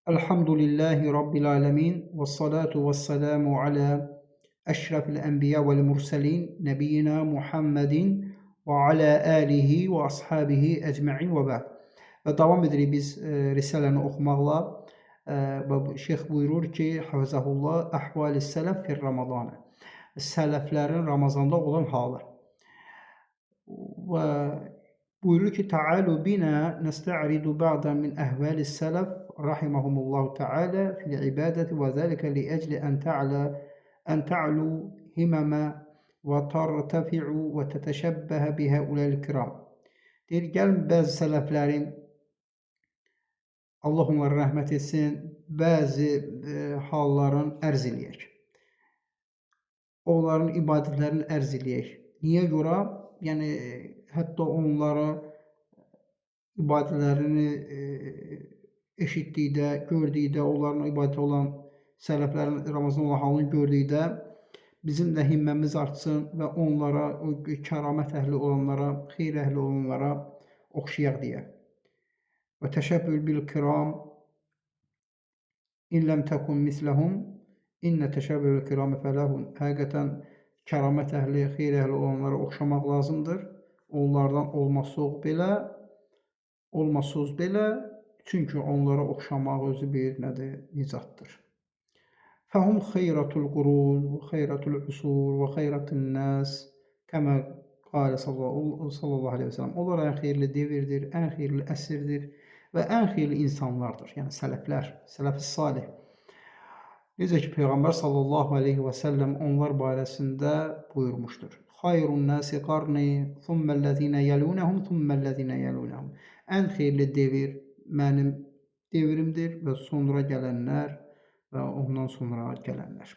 Elhamdülillahi Rabbil alemin və salatu və selamu alə əşrəfil ənbiya vəl mürsəlin nəbiyyina Muhammedin və alə alihi və ashabihi ecma'in və bə'd. Və davam edirik biz risaləni oxumaqla. Və şeyx buyurur ki, hafizəhullah, əhvali sələf fir Ramazan. Sələflərin Ramazanda olan halı. Və buyurur ki, Təalu bina nəstə'ridu ba'da min əhvalis sələf rahimahumullahu teala fil ibadəti və zəlikə li ecli ən ta'lu himamə və tartafi'u və tətəşəbbəhə bihaulal kiram. Deyir, gəlin bəzi sələflərin, Allah onlara rəhmət etsin, bəzi halların ərz eləyək. Onların ibadətlərini ərz eləyək. Niyə görə? Yəni, hətta onlara ibadətlərini eşitdikdə, gördükdə, onların ibadəti olan sələflərin Ramazan olan halını gördükdə bizim də himməmiz artsın və onlara, o kəramət əhli olanlara, xeyr əhli olanlara oxşayaq deyə. Və təşəbbül bil kiram in ləm təkun misləhum innə təşəbbül kiram fələhun. Həqiqətən kəramət əhli, xeyr əhli olanlara oxşamaq lazımdır. Onlardan olmasız belə, çünki onlara oxşamaq özü bir nədir? Nicatdır. Fəhum xeyratul qurun və xeyratul usur və xeyratun nəs kəmə qalə sallallahu aleyhi və səlləm. Onlar ən xeyirli devirdir, ən xeyirli əsrdir və ən xeyirli insanlardır. Yəni sələflər, sələf-i salih. Necə ki Peyğəmbər sallallahu aleyhi və səlləm onlar barəsində buyurmuşdur. Xayrun nasi qarni, thumməl-ləzinə yəlunəhum, thumməl-ləzinə yəlunəhum. Ən xeyirli devir mənim devrimdir və sonra gələnlər və ondan sonra gələnlər.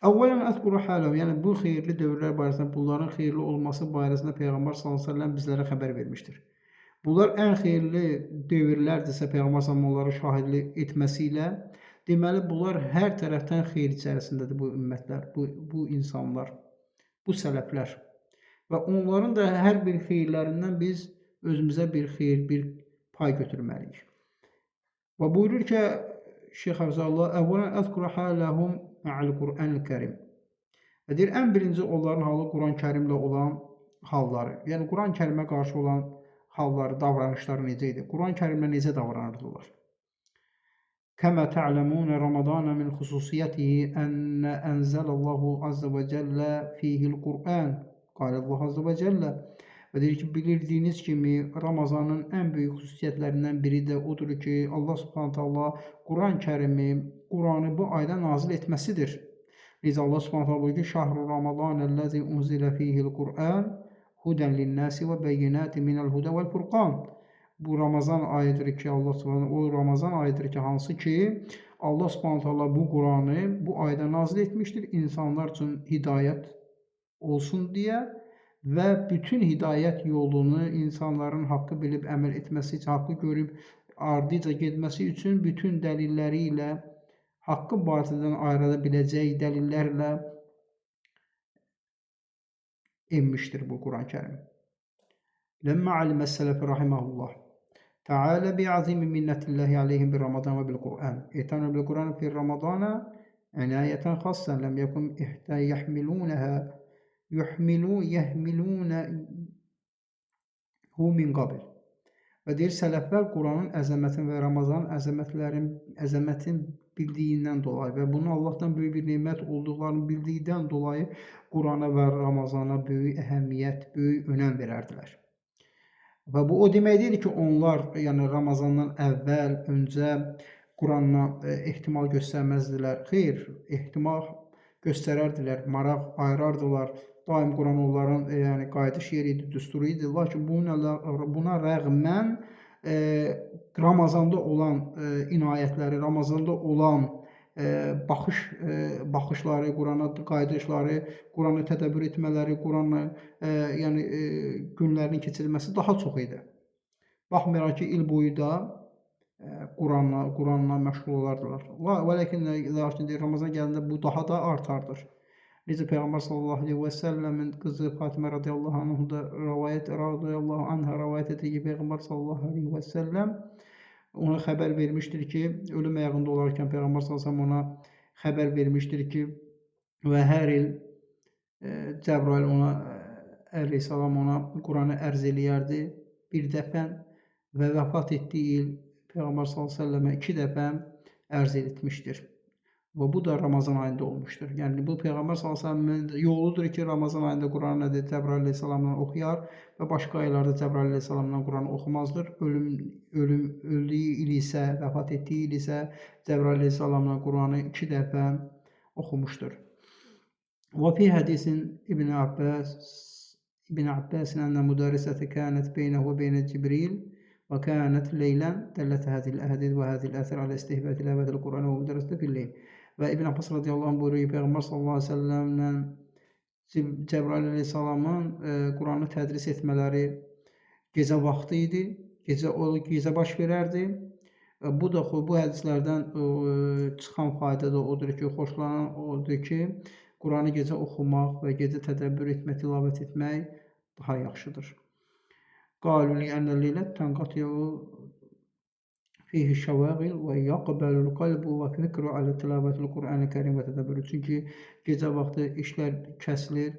Əvvələn əzkuru haləhum, yəni bu xeyirli dövrlər barəsində, bunların xeyirli olması barəsində Peyğəmbər sallallahu əleyhi və səlləm bizlərə xəbər vermişdir. Bunlar ən xeyirli dövrlərdirsə Peyğəmbər sallallahu onları şahidlik etməsi ilə, deməli bunlar hər tərəfdən xeyir içərisindədir bu ümmətlər, bu insanlar, bu sələflər. Və onların da hər bir xeyirlərindən biz özümüzə bir xeyir, bir pay götürməliyik. Və buyurur ki, Şeyx Həfzəllah, əvvələn əzkuru haləhum mə'əl Qur'anil Kərim. Və deyir, ən birinci onların halı Quran-ı Kərimlə olan halları. Yəni, Quran-ı Kərimə qarşı olan halları, davranışları necə idi? Quran-ı Kərimlə necə davranırdılar? Kəmə tə'ləmunə Ramazana min xüsusiyyətihi ənə ənzəlallahu azə və cəllə fihil Qur'an. Qalallahu azə və cəllə. Və deyir ki, bildirdiyiniz kimi Ramazanın ən böyük xüsusiyyətlərindən biri də odur ki, Allah Subhanahu taala Quran-ı Kərimi, Quranı bu ayda nazil etməsidir. Necə Allah Subhanahu taala buyurur ki, Şahru Ramazanəl-ləzi unzilə fihil Qur'an hudən lin-nasi və bəyyinatin minəl hudə vəl-furqan. Bu Ramazan ayıdır ki, Allah Subhanahu o Ramazan ayıdır ki, hansı ki Allah Subhanahu taala bu Quranı bu ayda nazil etmişdir insanlar üçün hidayət olsun deyə və bütün hidayət yolunu insanların haqqı bilib əməl etməsi üçün, haqqı görüb ardıca getməsi üçün bütün dəlilləri ilə haqqı batildən ayıra biləcək dəlillərlə enmişdir bu Quran-ı Kərim. Ləmmə alimə sələfi rahiməhullah Teala bi'azimi minnetillahi aleyhim bir Ramazan və bil Qur'an. İ'tanu bil Qur'an fi Ramazana inayeten xassan lem yekun ihta yahmilunaha yehmilunahu min qabl. Və deyir, sələflər Quranın əzəmətini və Ramazanın əzəmətin bildiyindən dolayı və bunun Allahdan böyük bir nemət olduqlarını bildiyindən dolayı Qurana və Ramazana böyük əhəmiyyət, böyük önəm verərdilər. Və bu o demək deyil ki, onlar yəni Ramazandan əvvəl, öncə Quranla ehtimal göstərməzdilər. Xeyr, ehtimal göstərərdilər, maraq ayırardılar. Daim Quran onların yəni qayıdış yeri idi, düsturu idi. Lakin buna rəğmən Ramazanda olan inayətləri, Ramazanda olan baxışları, Qurana qayıdışları, Quranı tədəbbür etmələri, Quranla yəni günlərinin keçirilməsi daha çox idi. Baxmayaraq ki, il boyu da Quranla məşğul olardılar. Və lakin Ramazan gələndə bu daha da artardır. Necə Peyğəmbər sallallahu əleyhi və səlləmin qızı Fatimə radiyallahu anha da rivayət edir ki, Peyğəmbər sallallahu əleyhi və səlləm ona xəbər vermişdir ki, ölüm ayağında olarkən Peyğəmbər sallallahu əleyhi və səlləm ona xəbər vermişdir ki, və hər il Cəbrail ona əleyhissalam ona Quranı ərz eləyərdi bir dəfə və vəfat etdiyi il Peyğəmbər sallallahu əleyhi və səlləmə 2 dəfə ərz etmişdir. Və bu da Ramazan ayında olmuşdur. Yəni bu Peyğəmbər sallallahu əleyhi və səlləmin yoludur ki, Ramazan ayında Quranı nədir? Cəbrail əleyhissalamla oxuyar və başqa aylarda Cəbrail əleyhissalamla Quranı oxumazdır. Öldüyü il isə, vəfat etdiyi il isə Cəbrail əleyhissalamla Quranı 2 dəfə oxumuşdur. Və fi hədisin İbn Abbas ənə müdərisəti kənət beynəhu və beynə Cibril və kənət leylən dəllət hədil əhədid və hədil əsər alə istihbə tilavətil Quranı və müdərisəti fil-leyl. Və İbn Abbas radiyallahu anh buyuruyor ki, Peyğəmbər sallallahu əleyhi və səlləmlə Cəbrail əleyhissalamın Quranı tədris etmələri gecə vaxtı idi. Gecə baş verərdi. Bu da bu hədislərdən çıxan fayda da odur ki, xoşlanan odur ki, Quranı gecə oxumaq və gecə tədəbbür etmək, tilavət etmək daha yaxşıdır. Qalu li ənə leylə tənqati'u fihi şəvəğil və yaqbəlul qalbu və fikru alə tilavətil Qur'an-ı Kərim və tədəbbürü. Çünki gecə vaxtı işlər kəsilir,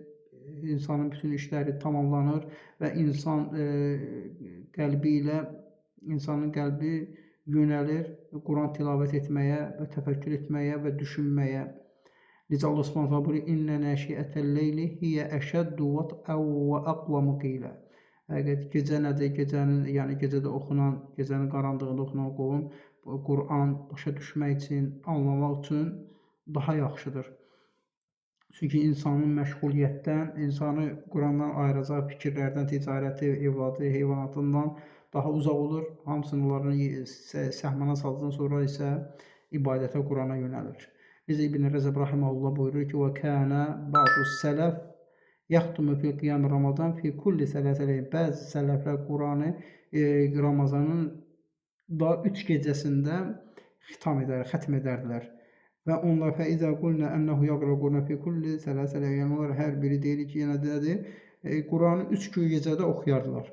insanın bütün işləri tamamlanır və insan qəlbi ilə, insanın qəlbi yönəlir Quran tilavət etməyə və təfəkkür etməyə və düşünməyə. Necə Allah Subhanahu taala buyurur: "İnnə nəşiətəl leyli hiyə əşəddu vat'ən və aqvamu qilə." Həqiqət gecə nədir? Gecənin, yəni gecədə oxunan, gecənin qaranlığında oxunan Quran başa düşmək üçün, anlamaq üçün daha yaxşıdır. Çünki insanın məşğuliyyətdən, insanı Qurandan ayıracaq fikirlərdən, ticarəti, evladı, heyvanatından daha uzaq olur. Hamısını onların səhmana saldıqdan sonra isə ibadətə, Qurana yönəlir. Necə İbn Rəcəb rahimehullah buyurur ki: "Və kana ba'du sələf yaxtumu fi qiyam Ramazan fi kulli sələsələyn." Bəzi sələflər Quranı Ramazanın da 3 gecəsində xitam edər, xətm edərdilər. Və onlar fəizə qulna ənəhu yaqra Qur'an fi kulli sələsələyn. Yəni onlar hər biri deyir ki, yenə nədir? Quranı 3 gecədə oxuyardılar.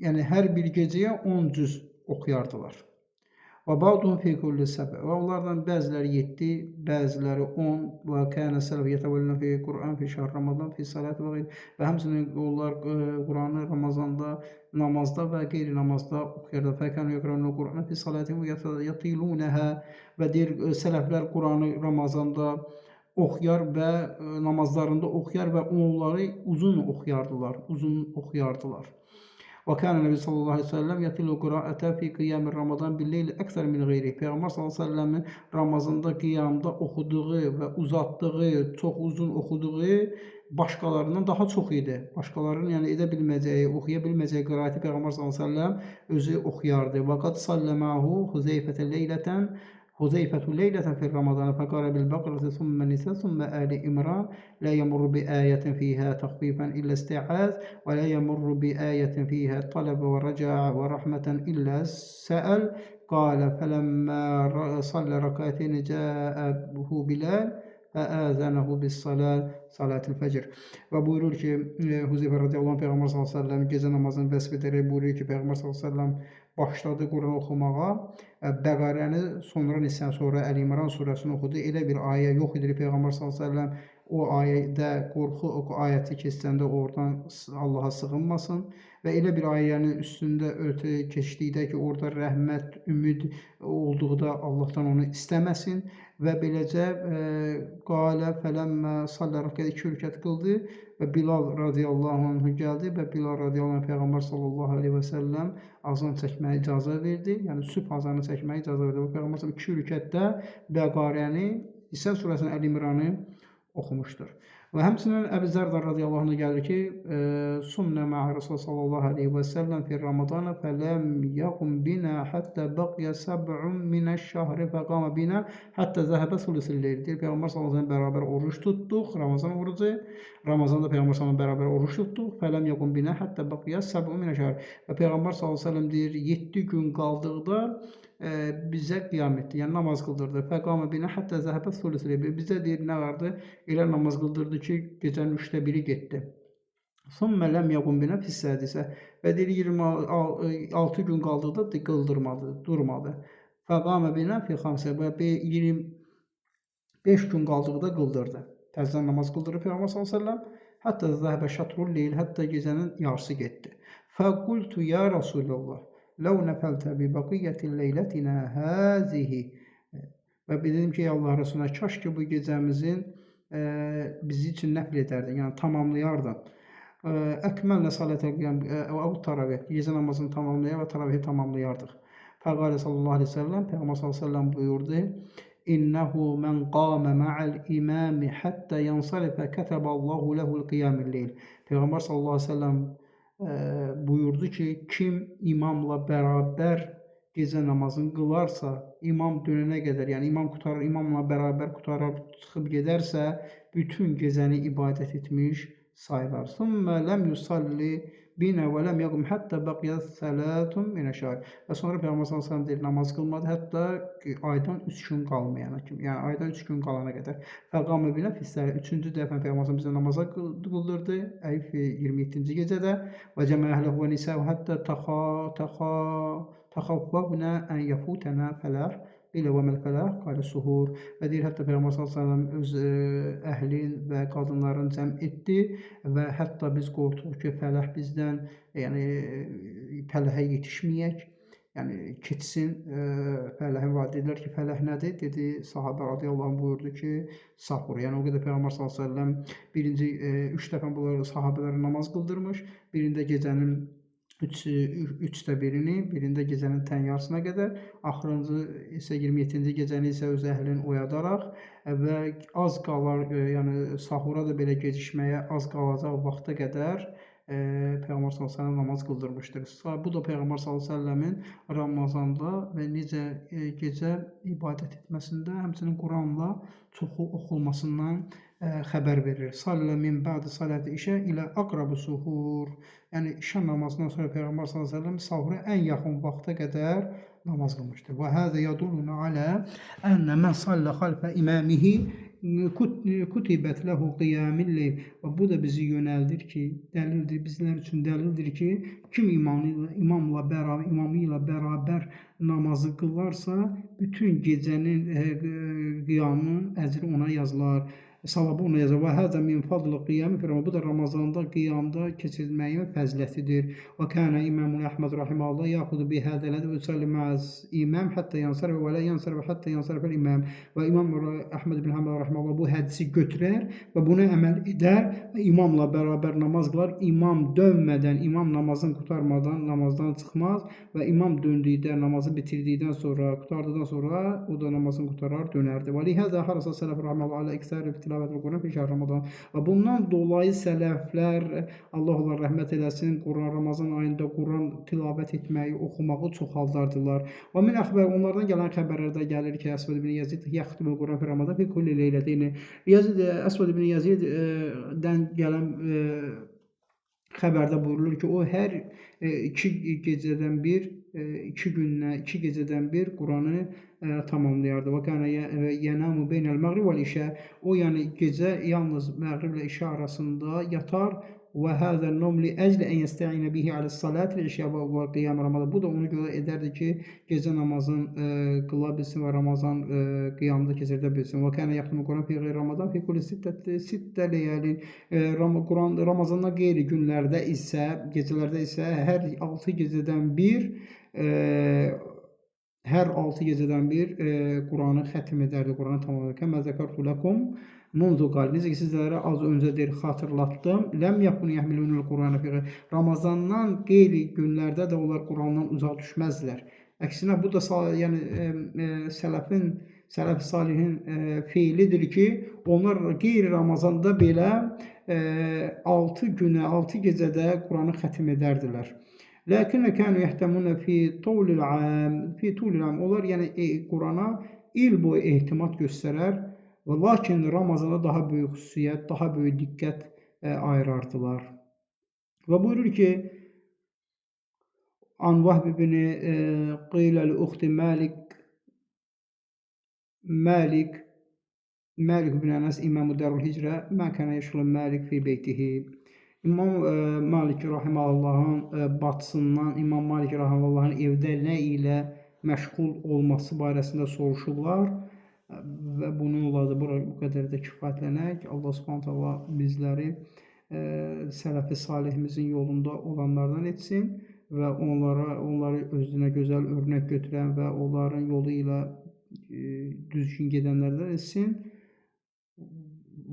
Yəni hər bir gecəyə 10 cüz oxuyardılar. Və ba'duhum fi kulli səbə. Və onlardan bəziləri 7, bəziləri 10 və kana sələf yetəvəlluna fi Qur'an fi şəhr Ramazan fi salat və qeyri. Və həmçinin onlar Quranı Ramazanda namazda və qeyri namazda oxuyardılar. Fəkanu yəqra'una Qur'an fi salatihim və yatilunaha. Və deyir sələflər Quranı Ramazanda oxuyar və namazlarında oxuyar və onları uzun oxuyardılar, uzun oxuyardılar. Və kana Nəbi sallallahu əleyhi və səlləm yatilu qiraətə fi qiyam Ramazan bil-leyl əksər min qeyri. Peyğəmbər sallallahu əleyhi və səlləmin Ramazanda qiyamda oxuduğu və uzatdığı, çox uzun oxuduğu başqalarından daha çox idi. Başqalarının yəni edə bilməyəcəyi, oxuya bilməyəcəyi qiraəti Peyğəmbər sallallahu əleyhi və səlləm özü oxuyardı. Və qad sallamahu Huzeyfətə leylətən Huzeyfətu leylətən fi Ramazan fəqara bil Bəqərəti sümmə Nisə sümmə Əli İmran la yemurru bi ayətin fiyhə təxfifən illə isti'az və la yemurru bi ayətin fiyhə tələbə və rəca'a və rəhmətən illə səəl qalə fələmmə sallə rəkəteyni cəəhu Bilal fəəzənəhu bis-salat salatil fəcr. Və buyurur ki, Huzeyfə radiyallahu anh Peyğəmbər sallallahu əleyhi və səlləm gecə namazını vəsf edərək buyurur ki, Peyğəmbər sallallahu əleyhi və səlləm başladı Quran oxumağa. Bəqərəni, sonra Nisən, sonra Əli İmran surəsini oxudu. Elə bir ayə yox idi Peyğəmbər sallallahu əleyhi və səlləm o ayədə qorxu o ayəti keçsəndə oradan Allaha sığınmasın və elə bir ayənin üstündə ötə keçdikdə ki, orada rəhmət, ümid olduqda Allahdan onu istəməsin və beləcə qalə fələmmə sallə rəkət 2 rükət qıldı və Bilal radiyallahu anh gəldi və Bilal radiyallahu anh Peyğəmbər sallallahu əleyhi və səlləm azan çəkməyə icazə verdi. Yəni sübh azanı çəkməyə icazə verdi. Və Peyğəmbər 2 rükətdə Bəqarəni, Nisə surəsinin Əli İmranı oxumuşdur. Və həmçinin Əbu Zər radiyallahu anh gəlir ki, sumna ma'a Rasul sallallahu əleyhi və səlləm fi Ramazan fələm yaqum bina hatta baqiya sab'un minəş-şəhr fəqama bina hatta zəhəbə sulusul leyl. Deyir Peyğəmbər sallallahu əleyhi və səlləm bərabər oruc tutduq, Ramazan orucu. Ramazanda Peyğəmbər sallallahu əleyhi və səlləm bərabər oruc tutduq. Fələm yaqum bina hatta baqiya sab'un minəş-şəhr. Və Peyğəmbər sallallahu əleyhi və səlləm deyir 7 gün qaldıqda bizə qiyam etdi, yəni namaz qıldırdı. Fəqamə binə həttə zəhəbə sulusul leyl. Bizə deyir nə vardı? Elə namaz qıldırdı ki, gecənin 3də 1-i getdi. Sümmə ləm yəqum binə fis-sədisə. Və deyir 26 gün qaldıqda qıldırmadı, durmadı. Fəqamə binə fi xamsə və 25 gün qaldıqda qıldırdı. Təzədən namaz qıldırır Peyğəmbər sallallahu əleyhi və səlləm. Hətta zəhəbə şatrul leyl, hətta gecənin yarısı getdi. Fəqultu ya Rasulallah, ləv nəfəltə bi bəqiyyəti leylətinə həzihi. Və dedim ki, ey Allah Resuluna, kaş ki bu gecəmizin bizi üçün nəfl edərdin, yəni tamamlayardın. Əkməllə salətə qiyam, təravih, gecə namazını tamamlayar və taravihi tamamlayardıq. Fəqalə sallallahu əleyhi və səlləm, Peyğəmbər sallallahu əleyhi və səlləm buyurdu: İnnehu men qame ma'al imami hatta yansarifa kataballahu lehu'l qiyamul leyl. Peyğəmbər sallallahu əleyhi və səlləm buyurdu ki, kim imamla bərabər gecə namazını qılarsa, imam dönənə qədər, yəni imam qutarar, imamla bərabər qutarar, çıxıb gedərsə, bütün gecəni ibadət etmiş sayılar. Sümmə ləm yusalli binə və ləm yəqum hətta bəqiyə sələtun minəşşəhr. Və sonra Peyğəmbər sallallahu əleyhi və səlləm deyir, namaz qılmadı hətta aydan 3 gün qalmayana kimi, yəni aydan 3 gün qalana qədər. Fəqamə binə fissəri 3-cü dəfə Peyğəmbər bizə namaza qıldırdı. Əyif 27-ci gecədə və cəmə əhləhu və nisəhu hətta təxavvəvnə ən yəfutənə fəlah. Belə və məl fəlah qalə suhur. Və deyir, hətta Peyğəmbər sallallahu əleyhi və səlləm öz əhlin və qadınların cəm etdi və hətta biz qorxduq ki, fəlah bizdən, yəni fəlahə yetişməyək, yəni keçsin fəlahın var. Dedilər ki, fəlah nədir? Dedi, sahabə radiyallahu anh buyurdu ki, sahur. Yəni o qədər Peyğəmbər sallallahu əleyhi və səlləm birinci 3 dəfə bunları sahabələrə namaz qıldırmış, birində gecənin üçdə birini, birində gecənin tən yarısına qədər, axırıncı isə 27-ci gecəni isə öz əhlini oyadaraq və az qalar, yəni sahura da belə gecikməyə az qalacaq vaxta qədər Peyğəmbər sallallahu əleyhi və səlləm namaz qıldırmışdır. Bu da Peyğəmbər sallallahu əleyhi və səlləmin Ramazanda və necə gecə ibadət etməsində, həmçinin Quranla çoxu oxunmasından xəbər verir. Sallə min bə'di saləti işə ilə aqrabu suhur. Yəni işə namazından sonra Peyğəmbər sallallahu əleyhi və səlləm sahura ən yaxın vaxta qədər namaz qılmışdır. Və həzə yadulluna alə ənə mən sallə xalfə imamihi kutibət lehu qiyamil leyl. Və bu da bizi yönəldir ki, dəlildir, bizlər üçün dəlildir ki, kim imamı ilə bərabər namazı qılarsa, bütün gecənin qiyamının əcri ona yazılar, savabı ona yazar. Və həzə min fadlı qiyamı fi Ramazan. Bu da Ramazanda qiyamda keçirməyin fəzilətidir. Və kənə İmamul Əhməd rahimehullah yaxudu bi hədələdi və yusalli ma'az imam hətta yansarif və la yansarif hətta yansarifəl imam. Və İmam Əhməd ibn Həmbəl rahimehullah bu hədisi götürər və buna əməl edər və imamla bərabər namaz qılar. İmam dönmədən, imam namazını qurtarmadan namazdan çıxmaz və imam döndükdə, namazı bitirdikdən sonra, qurtardıqdan sonra o da namazını qurtarar, dönərdi. Və lihəzə harasa sələf rahimehullah alə iksər tilavət Quran fi şəhr Ramazan. Və bundan dolayı sələflər, Allah onlara rəhmət eləsin, Quran Ramazan ayında Quran tilavət etməyi, oxumağı çoxaldardılar. Və min əxbər, onlardan gələn xəbərlərdə gəlir ki, Əsvəd ibn Yazid yaxtımul Quran fi Ramazan fi kulli leyləteyni. Əsvəd ibn Yaziddən gələn xəbərdə buyurulur ki, o hər iki gecədən bir, iki gündən, iki gecədən bir Quranı tamamlayardı. Və kənə yənamu beynəl məğrib vəl işə. O, yəni gecə yalnız məğriblə işə arasında yatar. Və həzən nom li əcli ən yəstəinə bihi aləs-salatil işə və qiyam Ramazan. Bu da onu görə edərdi ki, gecə namazını qıla bilsin və Ramazan qiyamda keçirdə bilsin. Və kənə yaxtumu Quran fi qeyri Ramazan fi kulli sittə leyəlin. Quran Ramazandan qeyri günlərdə isə, gecələrdə isə hər 6 gecədən bir hər 6 gecədən bir Quranı xətim edərdi, Quranı tamamlayardı. Kəmə zəkartu ləkum munzu qal. Necə ki, sizlərə az öncə deyir, xatırlatdım. Ləm yakun yəhmilunul Qur'ana fi qeyri. Ramazandan qeyri günlərdə də onlar Qurandan uzaq düşməzdilər. Əksinə, bu da yəni sələfin, sələf salihin feilidir ki, onlar qeyri Ramazanda belə 6 günə, 6 gecədə Quranı xətim edərdilər. Lakinə kanu yəhtämunə fi tulil am, fi tulil am. Onlar yəni Qurana il boyu ehtimad göstərər və lakin Ramazanda daha böyük xüsusiyyət, daha böyük diqqət ayırardılar. Və buyurur ki, An Vahb ibn qilə li uxti Malik Malik ibn Ənəs İmam-ı Darul Hicrə mə kənə yeşğulu Malik fi beytihi. İmam Malik rahimehullahın bacısından İmam Malik rahimehullahın evdə nə ilə məşğul olması barəsində soruşublar və bununla da bura bu qədər də kifayətlənək. Allah Subhanahu taala bizləri sələfi salihimizin yolunda olanlardan etsin və onları özünə gözəl örnək götürən və onların yolu ilə düzgün gedənlərdən etsin.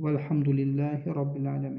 Velhamdülillahi Rabbil alemin.